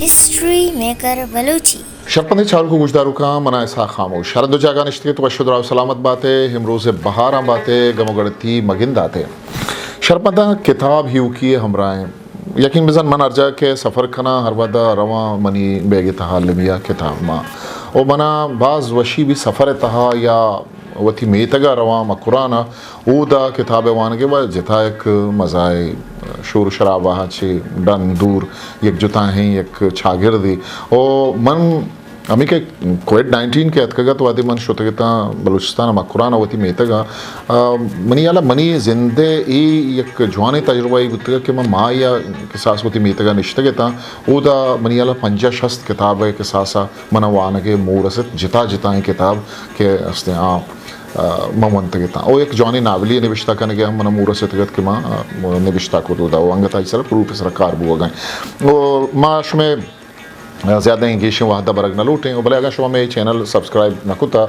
History maker Balochi. شرپندیں چاروک و گوشداروکاں، منا اسحاق خاموش۔ ہر دو جاگہ نشتگے تو وش و دراہ و سلامت باتے، امروز بہاراں باتے، گم و گڑتی مگنداتے۔ شرپنداں کتاب ہیوکی ہمراہیں۔ یقین بزن من ہر جاگہ کہ سفر کناں، ہر وہدا رواں منی بیگے تہا المیا کتاب مان۔ و منا باز وشی بی سفر تہا یا وتی میتگا رواں مکران ء، اودا کتاب ء وانگ ء و جتا یک مزائے شور و شرابہ چہ ڈن دور یک جتاہیں یک چاگردے۔ او من ہمیں کہ کووڈ نائنٹین کہ اتکگ ات، وہدے من شتگ اتاں بلوچستان ء مکران ء وتی میتگ ء، آ، منی ہیال ء منی زند ء اے یک جوانیں تجربہ ای بوتگ کہ من ماہ یا کساس وتی میتگ ء نشتگ اتاں، اودا منی ہیال ء پنجاہ شست کتاب ء کساس ء من ء وانگ ء مور رست، جتا جتائیں کتاب کہ استیں آ، آ، من ونتگ اتاں۔ او یک جوانیں ناولے نبشتہ کنگ ء ہم من ء مور رستگ ات کہ ما، آ، نبشتہ کت اودا و انگت آئی سرا پروف سرا کار بوگ ء۔ او ما شمے زیادہ گیشیں وہد ء برگ نہ لوٹیں، بلے اگاں شما مئے چینل سبسکرائب نہ کتا،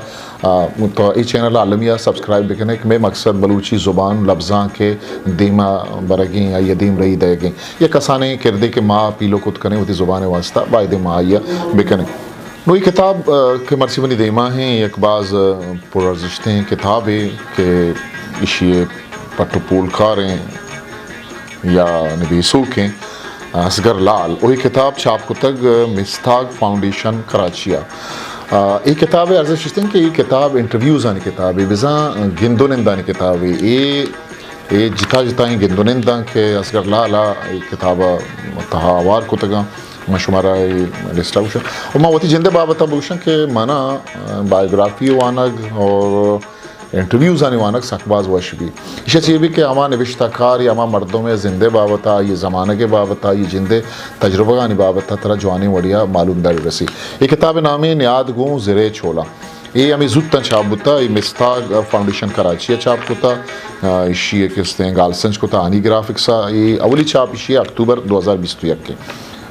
آ، تو اے چینل ء المی ء سبسکرائب بکنے کہ مئے مقصد بلوچی زبان لبزانک ء دیما برگیں، آئی ء دیم رہی دئیگیں۔ یک کسانیں کردے کہ ما پیلو کت کنیں وتی زبان ء واسطہ، بایدیں ما آئی ء بکنیں۔ نوں اے کتاب، آ، کہ مرچی منی دیما ہیں، یک باز، آ، پر ارزشتیں کتابے کہ ایشی ء پٹ و پولکاریں یا نبیسوکیں اصغر لال، او اے کتاب چاپ کتگ مستاگ فاؤنڈیشن کراچی ء۔ آ، اے کتاب ء ارزش است انت کہ اے کتاب انٹرویوزانی کتابے، بزاں گند و نندانی کتابے۔ اے اے جتا جتائیں گند و ننداں کہ اصغر لال ء اے کتاب ء تہا ہوار کتگاں، من شمارا اے لسٹ ء گوشاں۔ و من وتی جند ء بابت ء بگوشاں کہ من ء بائیوگرافی وانگ اور انٹرویوزانی وانگ سک باز وش بی۔ ایشی ء چے بی کہ ہما نبشتہ کار یا ہما مردم ء زند ء بابت ء، آئی ء زمانگ ء بابت ء، آئی ء جند ء تجربگانی بابت ء ترا جوانیں وڑے ء معلومداری رسی۔ اے کتاب ء نام ء نیاد گوں زرے چولاں۔ اے ہمے زوتاں چاپ بوتا، اے مستاگ فاؤنڈیشن کراچی ء چاپ کتا، آ، ایشی ء کستیں گالسنج کتا ہانی گرافکس ء، اے اولی چاپ ایشی ء اکتوبر دو ہزار بیست و یک ء۔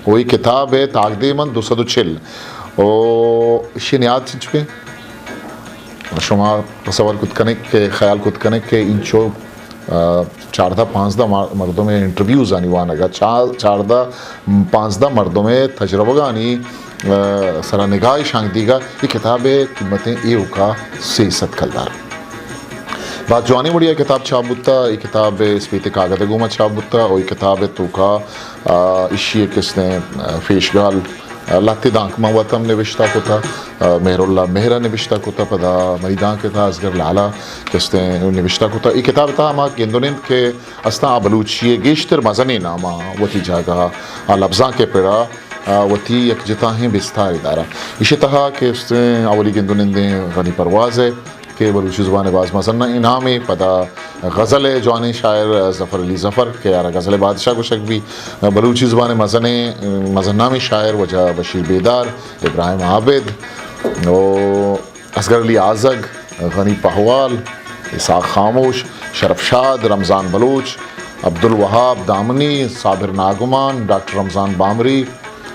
او اے کتاب ء تاکدیم انت دو سد و چل۔ او ایشی ء نیاد چنچکیں؟ شما تصور کت کنگ کہ، خیال کت کنگ کہ اینچو، آ، چاردہ پانزدہ مر-، مردم انٹرویوز آنی وانگ ء، چا-، چاردہ پانزدہ مردم ء تجربگانی، آ، سرا نگاہ شانک دیگا، اے کتاب ء قیمتیں ایوکا سے سد کلدار۔ باز جوانیں وڑی ء کتاب چاپ بوتا، اے کتاب ء اسپیت کاگد ء گوما چاپ بوتا، او اے کتاب ء توکا، آ، ایشی ء کستیں، آ، پیشگال، آ، لہتے دانک من وت ہم نبشتہ کتا، آ، مہر اللہ مہر ء نبشتہ کتا، پدا منی دانک ء تہا اصغر لالا کستیں نبشتہ کتا۔ اے کتاب ء تہا ہما گند و نند کہ استاں آ بلوچی ء گیشتر مزنیں ناماں وتی جاگہ ء، آ لبزانک ء پڑا، آ، وتی یک جتاہیں بستارے دارا۔ ایشی تہا کہ استیں اولی گند و نندیں غنی پرواز ء کہ بلوچی زبان ء باز مزنیں انعامے، پدا غزل ء جوانیں شاعر ظفر علی ظفر کہ آرا غزل ء بادشاہ گوشگ بی، بلوچی زبان ء مزنیں، مزن نامیں شاعر واجہ بشیر بیدار، ابراہیم عابد، او اصغر علی آزگ، غنی پہوال، اسحاق خاموش، شرف شاد، رمضان بلوچ، عبدالوہاب دامنی، صابر ناگمان، ڈاکٹر رمضان بامری،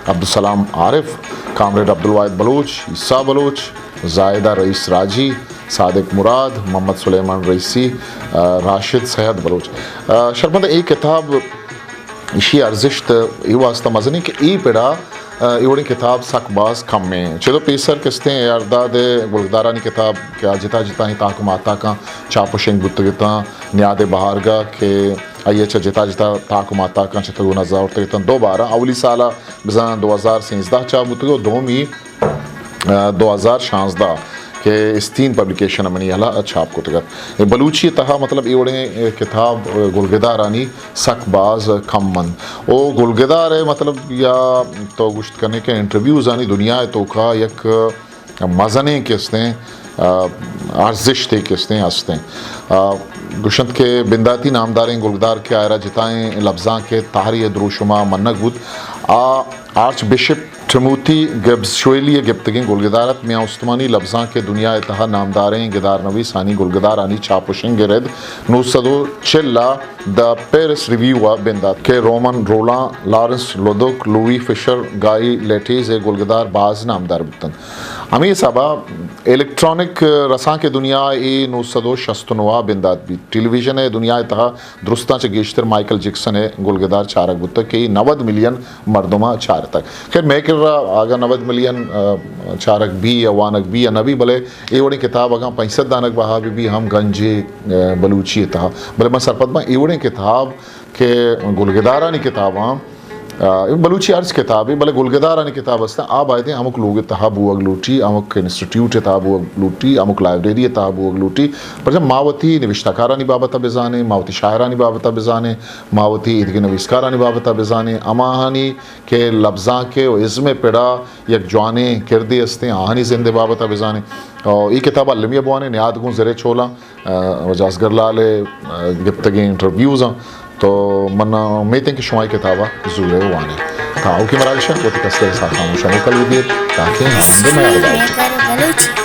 عبدالسلام عارف، کامریڈ عبدالواحد بلوچ، عیسیٰ بلوچ، زاہدہ رئیس راجی، صادق مراد، محمد سلیمان رئیسی، آ، راشد سید بلوچ۔ آ، شرپند اے کتاب ایشی ارزشت اے واسطہ مزنیں کہ اے پڑا، آ، اے وڑیں کتاب سک باز کم ایں۔ چدو پیسر کستیں اے ہرداد ء گلگدارانی کتاب کہ آ جتا جتائیں تاک و ماتاکاں چاپ و شنگ بوتگ اتاں، نیاد ء بہارگاہ کہ آئی ء چہ جتا جتا تاک و ماتاکاں چہ تگونہ زاورتگ اتاں۔ دوبارہ اولی سال ء بزاں دو ہزار سینزدہ چاپ بوتگ و دومی، آ، دو ہزار شانزدہ کہ استین پبلیکیشن ء منی ہیال ء چاپ کتگ ات۔ اے بلوچی ء تہا مطلب اے وڑیں، اے، کتاب، اے، گلگدارانی سک باز کم انت۔ او گلگدار ء مطلب یا تو گوشت کنے کہ انٹرویوز آنی دنیا ء توکا یک مزنیں کستیں، آ، ارزشتے کستیں ہستیں۔ آ، گوشنت کہ بنداتی نامداریں گلگدار کہ آئرا جتائیں لبزانک ء تہری ء دروشما منگ بوت، آ آرچ بشپ ٹموتھی گبز شویلی ء گپتگیں گلگدار ات۔ میاں استمانی لبزانک ء دنیا ء تہا نامداریں گدارنویس آنی گلگدار آنی چاپ و شنگ ء رد نو سد و چل ء دا پیرس ریویو ء بندات کہ رومن رولان، لارنس لودوک، لوئی فشر، گائی لیٹیز ء گلگدار باز نامدار بوتنت۔ ہمے حسابا الیکٹرانک رسانک ءِ دنیا اے نو سد و شست و نو ءَ بندات بیت۔ ٹیلی ویژن ءِ دنیا ءِ تہا درستاں چہ گیشتر مائیکل جیکسن ءِ گلگدار چارگ بوتگ کہ اے نود ملین مردماں چارتگ۔ خیر، مئے کرا اگاں نود ملین، آ، چارگ بی یا وانگ بی یا نہ بی، بلے اے وڑیں کتاب اگاں پنچ سد دانگ بہا بہ بی ہم گنجے، آ، بلوچی ءِ تہا۔ بلے من سرپد باں اے وڑیں کتاب کہ گلگدارانی کتاباں، آ، بلوچی ہرچ کتابے، بلے گلگدارانی کتاب است، آ بایدیں ہمک لوگ ءِ تہا بوگ لوٹی، ہمک انسٹیٹیوٹ ءِ تہا بوگ لوٹی، ہمک لائبریری ءِ تہا بوگ لوٹی۔ پرچہ ما وتی نوشتہ کارانی بابت ءَ بزانیں، ما وتی شاعرانی بابت ءَ بزانیں، ما وتی ایدگہ نویسکارانی بابت ءَ بزانیں، ہماہانی کہ لبزانک ءُ ازم ءِ پڑا یک جوانیں کردے استیں، آہانی زند ءِ بابت ءَ بزانیں۔ اور اے کتاب المی ءَ بوانیں، نیاد گوں زر ءِ چولاں، آ، واجہ اصغر لال ءِ، آ، گپتگیں انٹرویوز آں۔ تو من امیت ایں کہ شما اے کتاب ءَ زور ءَ وانیں۔ تاں اوکیں مراگش ءَ وتی کستر ءِ ساہ خاموش ءَ موکل بہ دیت، تاکہ ہم بہ میار دائیں۔